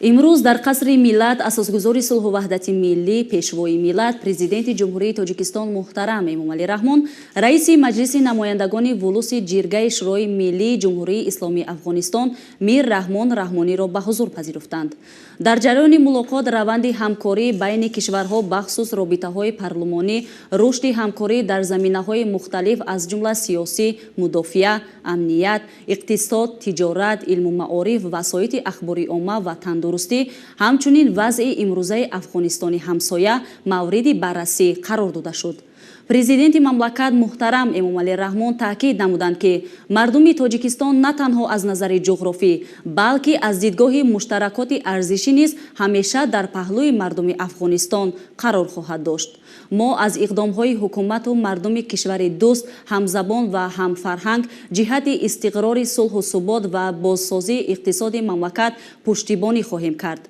Имрӯз дар Қасри Миллат асосгузори сулҳу ваҳдати миллӣ, Пешвои миллат, Президенти Ҷумҳурии Тоҷикистон муҳтарам Эмомалӣ Раҳмон раиси Маҷлиси намояндагони Вулуси Ҷиргаи Шӯрои Миллии Ҷумҳурии Исломии Афғонистон Мир Раҳмон Раҳмониро ба ҳузур пазируфтанд. Дар ҷараёни мулоқот раванди ҳамкорӣ байни кишварҳо, бахусус робитаҳои парлумонӣ, рушди ҳамкорӣ дар заминаҳои мухталиф, аз ҷумла сиёсӣ, мудофиа, амният, иқтисод, тиҷорат, илму маориф, васоити ахбори омма ва тандурустӣ, ҳамчунин вазъи имрӯзаи Афғонистони ҳамсоя мавриди баррасӣ қарор дода шуд. Президенти мамлакат муҳтарам Эмомалӣ Раҳмон таъкид намуданд, ки мардуми Тоҷикистон на танҳо аз назари ҷуғрофӣ, балки аз дидгоҳи муштаракоти арзишӣ низ ҳамеша дар паҳлӯи мардуми Афғонистон қарор хоҳад дошт. Мо аз иқдомҳои ҳукумату мардуми кишвари дӯст, ҳамзабон ва ҳамфарҳанг ҷиҳати истиқрори сулҳу субот ва бозсозии иқтисоди мамлакат пуштибонӣ хоҳем кард.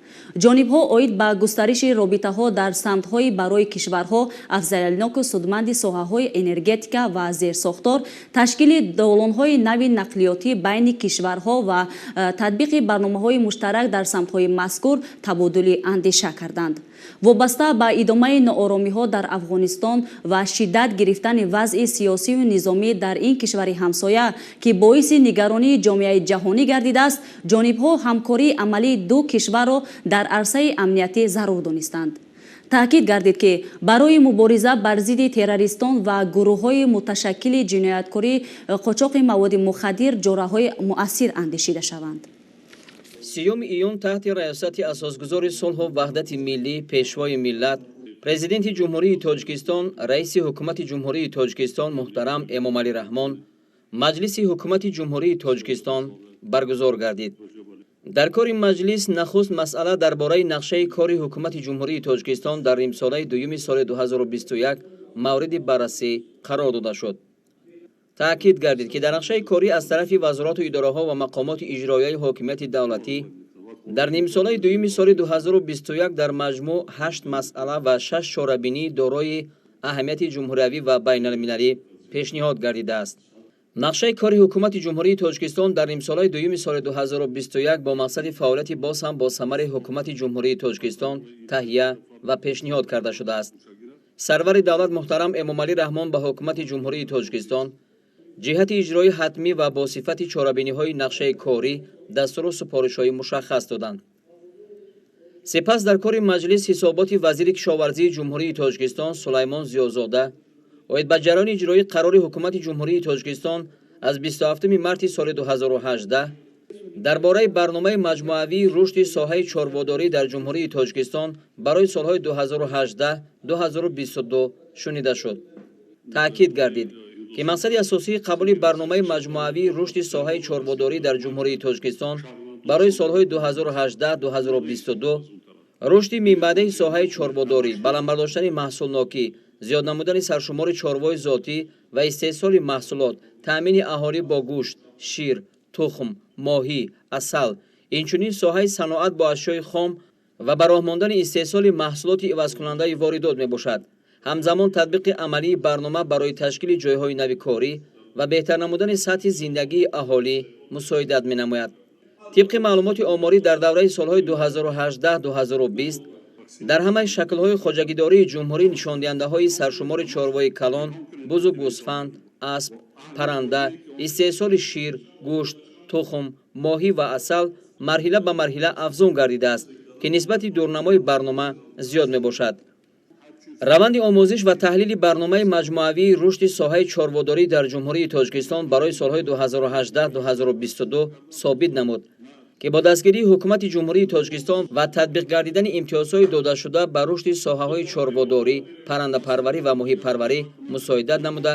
Ҷонибҳо оид ба густариши робитаҳо дар самтҳои барои кишварҳо афзалиятноку судманди соҳаҳои энергетика ва зерсохтор, ташкили долонҳои нави нақлиётӣ байни кишварҳо ва татбиқи барномаҳои муштарак дар самтҳои мазкур табодули андеша карданд. Вобаста ба идомаи нооромиҳо дар Афғонистон ва шиддат гирифтани вазъи сиёсию низомӣ дар ин кишвари ҳамсоя, ки боиси нигаронии ҷомеаи ҷаҳонӣ гардидааст, ҷонибҳо ҳамкории амалии ду кишварро дар арсаи амниятӣ зарур донистанд. Таъкид гардид, ки барои мубориза бар зидди террористон ва гурӯҳҳои муташаккили ҷинояткорӣ, қочоқи маводи мухаддир чораҳои муассир андешида шаванд. 30 июн таҳти раёсати асосгузори сулҳу ваҳдати миллӣ, Пешвои миллат, Президенти Ҷумҳурии Тоҷикистон, Раиси Ҳукумати Ҷумҳурии Тоҷикистон муҳтарам Эмомалӣ Раҳмон Маҷлиси Ҳукумати Ҷумҳурии Тоҷикистон баргузор гардид. Дар кори маҷлис нахуст масъала дар бораи нақшаи кори Ҳукумати Ҷумҳурии Тоҷикистон дар нимсолаи дуюми соли 2021 мавриди баррасӣ қарор дода шуд. Таъкид гардид, ки дар нақшаи корӣ аз тарафи вазорату идораҳо ва мақомоти иҷроияи ҳокимияти давлатӣ дар нимсолаи дуюми соли 2021 дар маҷмӯъ ҳашт масъала ва шаш чорабинии дорои аҳамияти ҷумҳуриявӣ ва байналмилалӣ пешниҳод гардидааст. Нақшаи кори Ҳукумати Ҷумҳурии Тоҷикистон дар нимсолаи дуюми соли 2021 бо мақсади фаъолияти боз ҳам босамари Ҳукумати Ҷумҳурии Тоҷикистон таҳия ва пешниҳод карда шудааст. Сарвари давлат муҳтарам Эмомалӣ Раҳмон ба Ҳукумати Ҷумҳурии Тоҷикистон ҷиҳати иҷрои ҳатмӣ ва бо сифати чорабиниҳои нақшаи корӣ дастуру супоришҳои мушаххас доданд. Сипас дар кори маҷлис ҳисоботи вазири кишоварзии Ҷумҳурии Тоҷикистон Сулаймон Зиёзода оид ба ҷараёни иҷроии қарори Ҳукумати Ҷумҳурии Тоҷикистон аз 27 марти соли 2018 дар бораи барномаи маҷмӯавии рушди соҳаи чорводорӣ дар Ҷумҳурии Тоҷикистон барои солҳои 2018-2022 шунида шуд. Таъкид гардид, ки мақсади асосии қабули барномаи маҷмӯавии рушди соҳаи чорводорӣ дар Ҷумҳурии Тоҷикистон барои солҳои 2018-2022 рушди минбаъдаи соҳаи чорводорӣ, баланд бардоштани маҳсулнокӣ, зиёд намудани саршумори чорвои зотӣ ва истеҳсоли маҳсулот, таъмини аҳолӣ бо гӯшт, шир, тухм, моҳӣ, асал, инчунин соҳаи саноат бо ашёи хом ва ба роҳ мондани истеҳсоли маҳсулоти ивазкунандаи воридот мебошад. Ҳамзамон татбиқи амалии барнома барои ташкили ҷойҳои нави корӣ ва беҳтар намудани сатҳи зиндагии аҳолӣ мусоидат менамояд. Тибқи маълумоти оморӣ, дар давраи солҳои 2018-2020 дар ҳамаи шаклҳои хоҷагидории ҷумҳурӣ нишондиҳандаҳои саршумори чорвои калон, бузу гӯсфанд, асп, парранда, истеҳсоли шир, гӯшт, тухм, моҳӣ ва асал марҳила ба марҳила афзун гардидааст, ки нисбати дурнамои барнома зиёд мебошад. Раванди омӯзиш ва таҳлили барномаи маҷмӯавии рушди соҳаи чорводорӣ дар Ҷумҳурии Тоҷикистон барои солҳои 2018-2022 собит намуд, ки бо дастгирии Ҳукумати Ҷумҳурии Тоҷикистон ва татбиқ гардидани имтиёзҳои додашуда ба рушди соҳаҳои чорводорӣ, паррандапарварӣ ва моҳипарварӣ мусоидат намуда,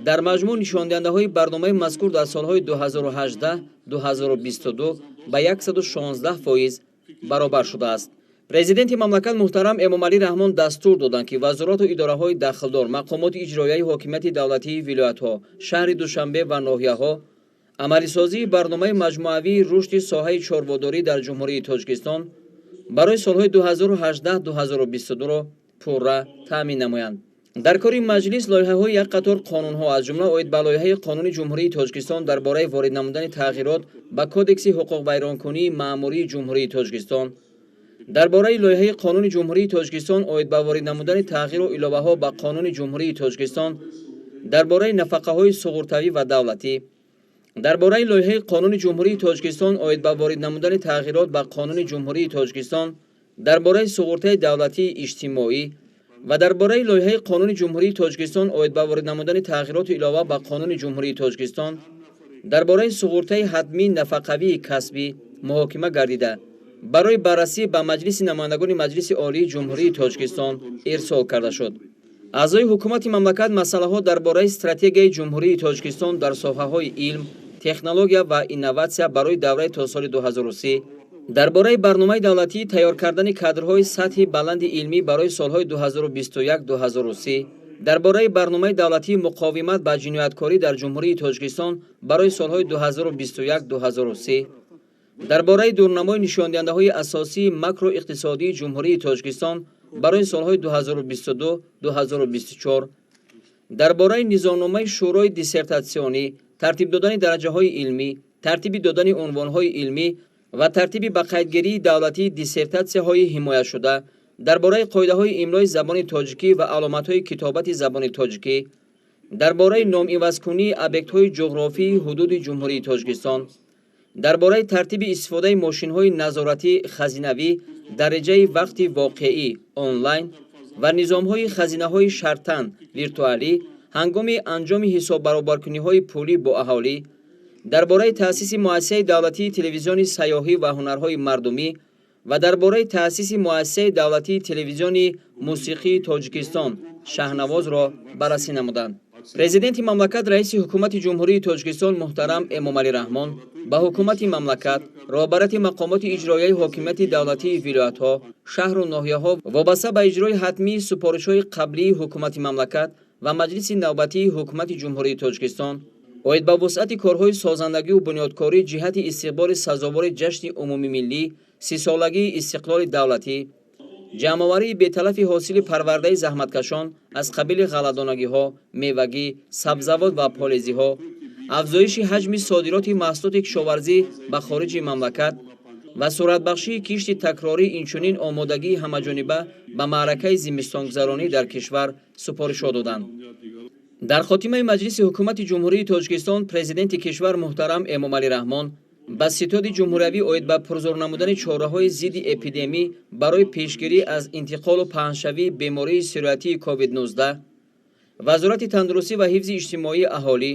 дар маҷмӯъ нишондиҳандаҳои барномаи мазкур дар солҳои 2018-2022 ба 116% баробар шудааст. Президенти мамлакат муҳтарам Эмомалӣ Раҳмон дастур доданд, ки вазорату идораҳои дахлдор, мақомоти иҷроияи ҳокимияти давлатии вилоятҳо, шаҳри Душанбе ва ноҳияҳо амалисозии барномаи маҷмӯавии рушди соҳаи чорводорӣ дар Ҷумҳурии Тоҷикистон барои солҳои 2018-2022-ро пурра таъмин намоянд. Дар кори маҷлис лоиҳаҳои як қатор қонунҳо, аз ҷумла оид ба лоиҳаи Қонуни Ҷумҳурии Тоҷикистон дар бораи ворид намудани тағйирот ба Кодекси ҳуқуқвайронкунии маъмурии Ҷумҳурии Тоҷикистон, дар бораи лоиҳаи Қонуни Ҷумҳурии Тоҷикистон оид ба ворид намудани тағйиру иловаҳо ба Қонуни Ҷумҳурии Тоҷикистон дар бораи нафақаҳои суғуртавӣ ва давлатӣ, дар бораи лоиҳаи Қонуни Ҷумҳурии Тоҷикистон оид ба ворид намудани тағйирот ба Қонуни Ҷумҳурии Тоҷикистон дар бораи суғуртаи давлатии иҷтимоӣ ва дар бораи лоиҳаи Қонуни Ҷумҳурии Тоҷикистон оид ба ворид намудани тағйироту илова ба Қонуни Ҷумҳурии Тоҷикистон дар бораи суғуртаи ҳатмии нафақавии касбӣ муҳокима гардида, барои баррасӣ ба Маҷлиси намояндагони Маҷлиси Олии Ҷумҳурии Тоҷикистон ирсол карда шуд. Аъзои ҳукумати мамлакат масъалаҳо дар бораи стратегияи Ҷумҳурии Тоҷикистон дар соҳаҳои илм, технология ва инноватсия барои давраи то соли 2030, дар бораи барномаи давлатии тайёр кардани кадрҳои сатҳи баланди илмӣ барои солҳои 2021-2030, дар бораи барномаи давлатии муқовимат ба ҷинояткорӣ дар Ҷумҳурии Тоҷикистон барои солҳои 2021-2030, дар бораи дурнамои нишондиҳандаҳои асосии макроиқтисодии Ҷумҳурии Тоҷикистон барои солҳои 2022-2024, дар бораи низомномаи Шӯрои диссертатсионӣ, тартиб додани дараҷаҳои илмӣ, тартиби додани унвонҳои илмӣ ва тартиби ба қайдгирии давлатии диссертатсияҳои ҳимояшуда, дар бораи қоидаҳои имлои забони тоҷикӣ ва аломатҳои китобати забони тоҷикӣ, дар бораи номивазкунии объектҳои ҷуғрофии ҳудуди Ҷумҳурии Тоҷикистон, дар бораи тартиби истифодаи мошинҳои назоратӣ хазинавӣ дараҷаи вақти воқеӣ онлайн ва низомҳои хазинаҳои шартан виртуалӣ ҳангоми анҷоми ҳисоббаробаркуниҳои пулӣ бо аҳолӣ, дар бораи таъсиси муассисаи давлатии телевизиони сайёҳӣ ва ҳунарҳои мардумӣ ва дар бораи таъсиси муассисаи давлатии телевизиони мусиқии Тоҷикистон Шаҳнавозро баррасӣ намуданд. Президенти мамлакат, раиси ҳукумати Ҷумҳурии Тоҷикистон муҳтарам Эмомалӣ Раҳмон ба ҳукумати мамлакат, роҳбарияти мақомоти иҷроияи ҳокимияти давлатии вилоятҳо, шаҳру ноҳияҳо вобаста ба иҷрои ҳатмии супоришҳои қаблии ҳукумати мамлакат ва маҷлиси навбатии ҳукумати Ҷумҳурии Тоҷикистон оид ба вусъати корҳои созандагию бунёдкорӣ ҷиҳати истиқболи сазовори ҷашни умумимиллӣ 30-солагии истиқлоли давлатӣ, ҷамъоварии беталафи ҳосили парвардаи заҳматкашон аз қабили ғалладонагиҳо, мевагӣ, сабзавот ва полезиҳо, афзоиши ҳаҷми содироти маҳсулоти кишоварзӣ ба хориҷи мамлакат ва суратбахшии кишти такрорӣ, инчунин омодагии ҳамаҷониба ба маъракаи зимистонгузаронӣ дар кишвар супоришҳо доданд. Дар хотимаи маҷлиси ҳукумати Ҷумҳурии Тоҷикистон Президенти кишвар муҳтарам Эмомалӣ Раҳмон ба Ситоди ҷумҳуриявӣ оид ба пурзур намудани чораҳои зидди эпидемӣ барои пешгирӣ аз интиқолу паҳншавии бемории сироятии COVID-19, Вазорати тандурустӣ ва ҳифзи иҷтимоии аҳолӣ,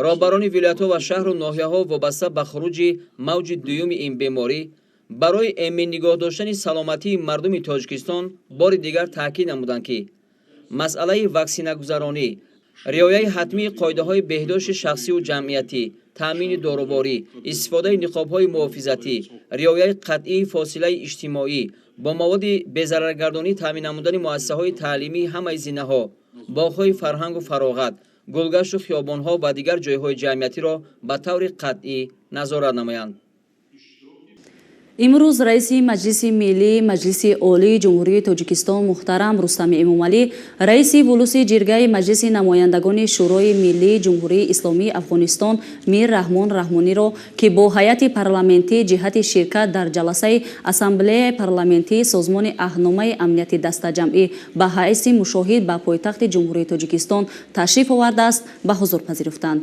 роҳбарони вилоятҳо ва шаҳру ноҳияҳо вобаста ба хуруҷи мавҷи дуюми ин беморӣ барои эмин нигоҳ доштани саломатии мардуми Тоҷикистон бори дигар таъкид намуданд, ки масъалаи ваксинагузаронӣ, риояи ҳатмии қоидаҳои беҳдошти шахсию ҷамъиятӣ, таъмини доруворӣ, истифодаи ниқобҳои муҳофизатӣ, риояи қатъии фосилаи иҷтимоӣ, бо маводи безараргардонӣ таъмин намудани муассисаҳои таълимии ҳамаи зинаҳо, боғҳои фарҳангу фароғат, гулгашту хиёбонҳо ва дигар ҷойҳои ҷамъиятиро ба таври қатъӣ назорат намоянд. Имрӯз раиси Маҷлиси Миллӣ Маҷлиси Олии Ҷумҳурии Тоҷикистон муҳтарам Рустами Эмомалӣ, раиси Вулуси Ҷиргаи Маҷлиси намояндагони Шӯрои Миллии Ҷумҳурии Исломии Афғонистон Мир Раҳмон Раҳмониро, ки бо ҳайати парламентӣ ҷиҳати ширкат дар ҷаласаи Ассамблеяи парламентии Созмони Аҳдномаи Амнияти Дастаҷамъӣ ба ҳайси мушоҳид ба пойтахти Ҷумҳурии Тоҷикистон ташриф овардааст, ба ҳузур пазируфтанд.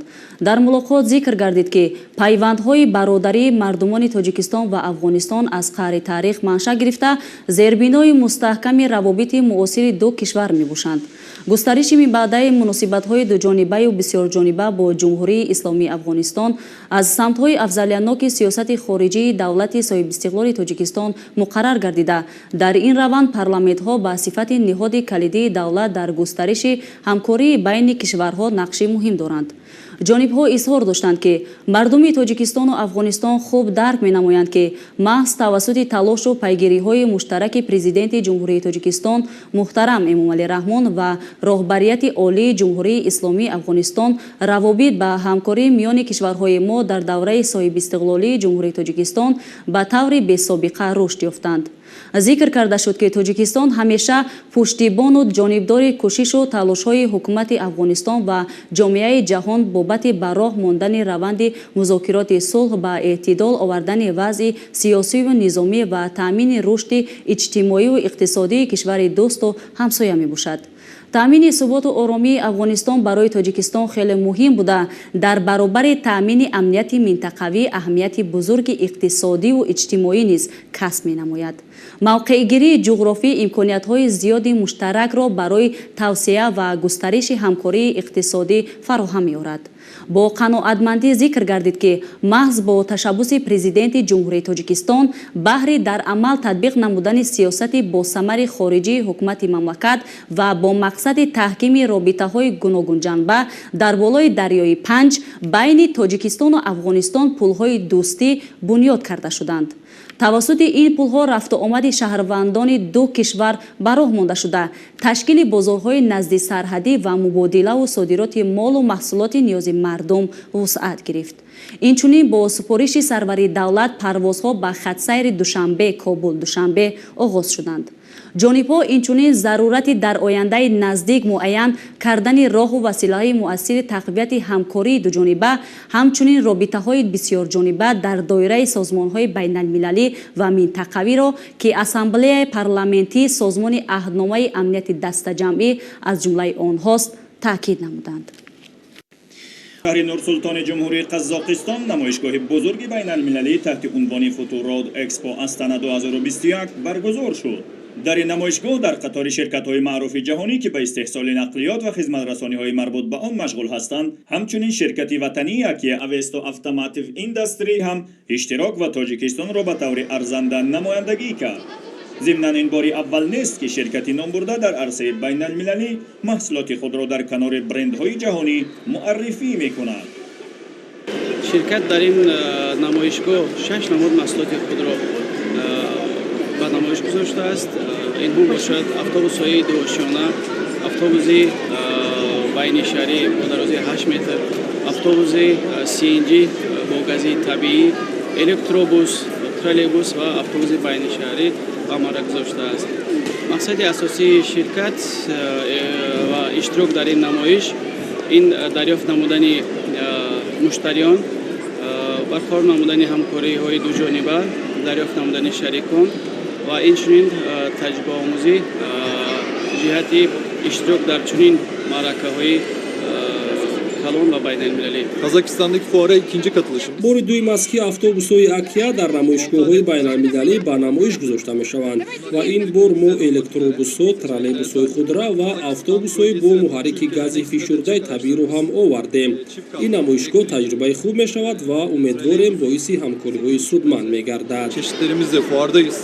Дар мулоқот зикр гардид, ки пайвандҳои бародарии мардумони Тоҷикистон ва Афғонистон аз қаъри таърих маншаъ гирифта, зербинои мустаҳками равобити муосири ду кишвар мебошанд. Густариши минбаъдаи муносибатҳои дуҷонибаю бисёрҷониба бо Ҷумҳурии Исломии Афғонистон аз самтҳои афзалиятноки сиёсати хориҷии давлати соҳибистиқлоли Тоҷикистон муқаррар гардида, дар ин раванд парламентҳо ба сифати ниҳоди калидии давлат дар густариши ҳамкории байни кишварҳо нақши муҳим доранд. Ҷонибҳо изҳор доштанд, ки мардуми Тоҷикистону Афғонистон хуб дарк менамоянд, ки маҳз тавассути талошу пайгириҳои муштараки Президенти Ҷумҳурии Тоҷикистон муҳтарам Эмомалӣ Раҳмон ва роҳбарияти олии Ҷумҳурии Исломии Афғонистон равобит ба ҳамкории миёни кишварҳои мо дар давраи соҳибистиқлолии Ҷумҳурии Тоҷикистон ба таври бесобиқа рушд ёфтанд. Зикр карда шуд, ки Тоҷикистон ҳамеша пуштибону ҷонибдори кӯшишу талошҳои ҳукумати Афғонистон ва ҷомеаи ҷаҳон бобати ба роҳ мондани раванди музокироти сулҳ, ба эътидол овардани вазъи сиёсию низомӣ ва таъмини рушди иҷтимоию иқтисодии кишвари дӯсту ҳамсоя мебошад. Таъмини суботу оромии Афғонистон барои Тоҷикистон хеле муҳим буда, дар баробари таъмини амнияти минтақавӣ аҳамияти бузурги иқтисодиву иҷтимоӣ низ касб менамояд. Мавқеъгирии ҷуғрофӣ имкониятҳои зиёди муштаракро барои тавсеа ва густариши ҳамкории иқтисодӣ фароҳам меорад. Бо қаноатмандӣ зикр гардид, ки маҳз бо ташаббуси Президенти Ҷумҳурии Тоҷикистон баҳри дар амал татбиқ намудани сиёсати босамари хориҷии ҳукумати мамлакат ва бо мақсади таҳкими робитаҳои гуногунҷанба дар болои дарёи Панҷ байни Тоҷикистону Афғонистон пулҳои дӯстӣ бунёд карда шуданд. Тавассути ин пулҳо рафтуомади шаҳрвандони ду кишвар ба роҳ монда шуда, ташкили бозорҳои наздисарҳадӣ ва мубодилаву содироти молу маҳсулоти ниёзи мардум вусъат гирифт. Инчунин бо супориши сарвари давлат парвозҳо ба хатсайри Душанбе, Кобул, Душанбе оғоз шуданд. Ҷонибҳо инчунин зарурати дар ояндаи наздик муайян кардани роҳу василаҳои муассири тақвияти ҳамкории дуҷониба, ҳамчунин робитаҳои бисёрҷониба дар доираи созмонҳои байналмилалӣ ва минтақавиро, ки Ассамблеяи парламентии Созмони Аҳдномаи Амнияти Дастаҷамъӣ аз ҷумлаи онҳост, таъкид намуданд. Шаҳри Нурсултони Ҷумҳурии Қазоқистон намоишгоҳи бузурги байналмилалӣ таҳти унвони Футурод Экспо Астана 2021 баргузор шуд. Дар ин намоишгоҳ дар қатори ширкатҳои маъруфи ҷаҳонӣ, ки ба истеҳсоли нақлиёт ва хизматрасониҳои марбут ба он машғул ҳастанд, ҳамчунин ширкати ватании Акия Авесто Автоматив Индастри ҳам иштирок ва Тоҷикистонро ба таври арзанда намояндагӣ кард. Зимнан, ин бори аввал нест, ки ширкати номбурда дар арсаи байналмилалӣ маҳсулоти худро дар канори брендҳои ҷаҳонӣ муаррифӣ мекунад. Ширкат дар ин намоишгоҳ шаш намуд маҳсулоти худро ба намоиш гузоштааст. Инҳо бошад автобусҳои дуошёна, автобуси байнишаҳрӣ бо дарозии 8 метр, автобуси CNG бо гази табиӣ, электробус, троллейбус ва автобуси байнишаҳрӣ ба амал гузоштааст. Мақсади асосии ширкат ва иштирок дар ин намоиш ин дарёфт намудани муштариён, барқарор намудани ҳамкориҳои дуҷониба, дарёфт намудани шарикон ва инчунин таҷрибаомӯзӣ ҷиҳати иштирок дар чунин маъракаҳои калон ва байналмилалӣ. Kazakistan'daki fuara ikinci katılışımız. Бори дуюм аст, ки автобусҳои Акия дар намоишгоҳҳои байналмилалӣ ба намоиш гузошта мешаванд ва ин бор мо электробусҳо, троллейбусҳои худра ва автобусҳои бо муҳаррики гази фишурдаи табииро ҳам овардем. Ин намоишгоҳ таҷрибаи хуб мешавад ва умедворем, боиси ҳамкориҳои судманд мегардад. Çeşitlerimizle fuardayız.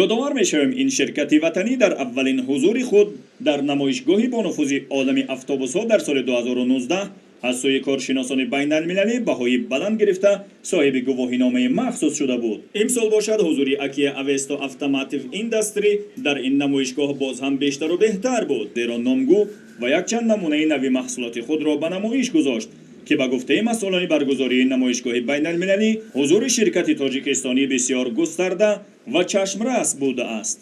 Ёдовар мешавем, ин ширкати ватанӣ дар аввалин ҳузури худ дар намоишгоҳи бонуфузи олами автобусҳо дар соли 2019 аз сӯи коршиносони байналмилалӣ баҳои баланд гирифта, соҳиби гувоҳиномаи махсус шуда буд. Имсол бошад, ҳузури Акия Авесто Автоматив Индастри дар ин намоишгоҳ боз ҳам бештару беҳтар буд, зеро номгӯ ва якчанд намунаи нави маҳсулоти худро ба намоиш гузошт, ки ба гуфтаи масъулони баргузории намоишгоҳи байналмилалӣ ҳузури ширкати тоҷикистонӣ бисёр густарда ва чашмрас будааст.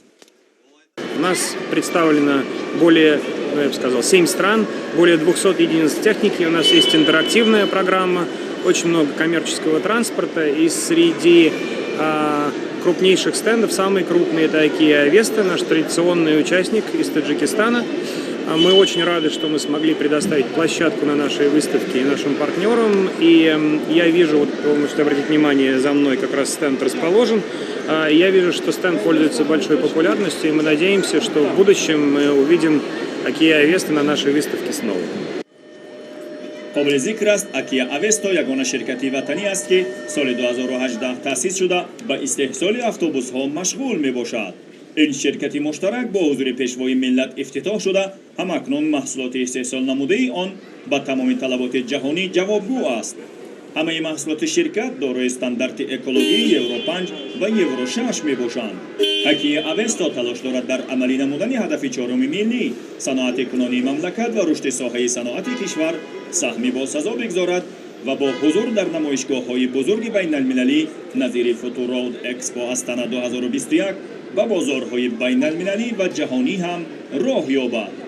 У нас представлено более, ну, я бы сказал, 7 стран, более 200 единиц техники. У нас есть интерактивная программа, очень много коммерческого транспорта. И среди крупнейших стендов, самый крупный — это IKEA Avesta, наш традиционный участник из Таджикистана. Мы очень рады, что мы смогли предоставить площадку на нашей выставке нашим партнерам. И я вижу, вот вы можете обратить внимание, за мной как раз стенд расположен. Я вижу, что стенд пользуется большой популярностью, и мы надеемся, что в будущем мы увидим Акия Авеста на нашей выставке снова. Қобили зикр аст, Акия Авесто ягона ширкати ватанӣ аст, ки соли 2018 таъсис шуда, ба истеҳсоли автобусҳо машғул мебошад. Ин ширкати муштарак бо ҳузури Пешвои миллат ифтитоҳ шуда, ҳамакнун маҳсулоти истеҳсолнамудаи он ба тамоми талаботи ҷаҳонӣ ҷавобгӯ аст. Ҳамаи маҳсулоти ширкат дорои стандарти экологии Евро 5 ва Евро 6 мебошанд. Акия Авесто талош дорад дар амалӣ намудани ҳадафи чоруми миллӣ, саноати кунонии мамлакат ва рушди соҳаи саноати кишвар саҳми босазо бигзорад. Ва бо ҳузур дар намоишгоҳҳои бузурги байналмилалӣ назири Футуроуд Экспо Астана 2021 ба бозорҳои байналмилалӣ ва ҷаҳонӣ ҳам роҳ ёбад.